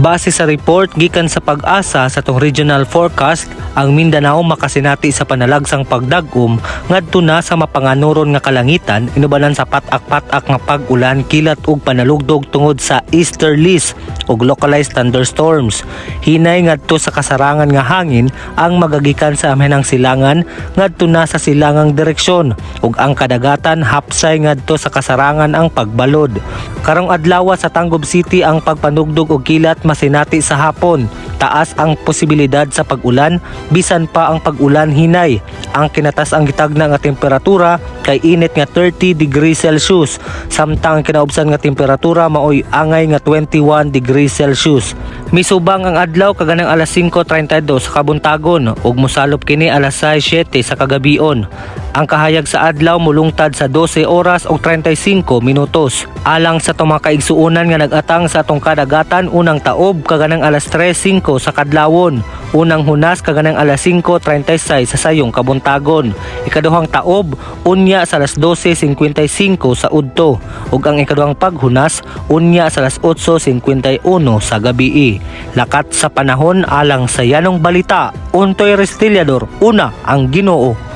Base sa report gikan sa PAGASA sa atong regional forecast, ang Mindanao makasinati sa panalagsang pagdag-om ngadto na sa mapanganuron nga kalangitan inubanan sa pat-ak-pat-ak nga pag-ulan, kilat ug panalugdog tungod sa easterlies ug localized thunderstorms. Hinay ngadto sa kasarangan nga hangin ang magagikan sa amihanang silangan ngadto na sa silangang direksyon ug ang kadagatan hapsay ngadto sa kasarangan ang pagbalod. Karong adlaw sa Tangub City, ang pagpanugdog og kilat masinati sa hapon. Taas ang posibilidad sa pag-ulan, bisan pa ang pag-ulan hinay. Ang kinatas-ang gitagna nga temperatura kay init nga 30 degrees Celsius, samtang ang kinaubsan nga temperatura maoy angay nga 21 degrees Celsius. Misubang ang adlaw kaganang alas 5:32 sa kabuntagon ug mosalop kini alas 6:07 sa kagabion. Ang kahayag sa adlaw mulungtad sa 12 oras ug 35 minutos. Alang sa atong mga kaigsuonan nga nag-atang sa atong kadagatan, unang taob kaganang alas 3:05 sa kadlawon. Unang hunas kaganang alas 5:36 sa sayong kabuntagon. Ikaduhang taob unya sa alas 12:55 sa udto ug ang ikaduhang paghunas unya sa alas 8:51 sa gabii. Lakat sa panahon alang sa Yanong Balita, Untoy Restillador, una ang Ginoo.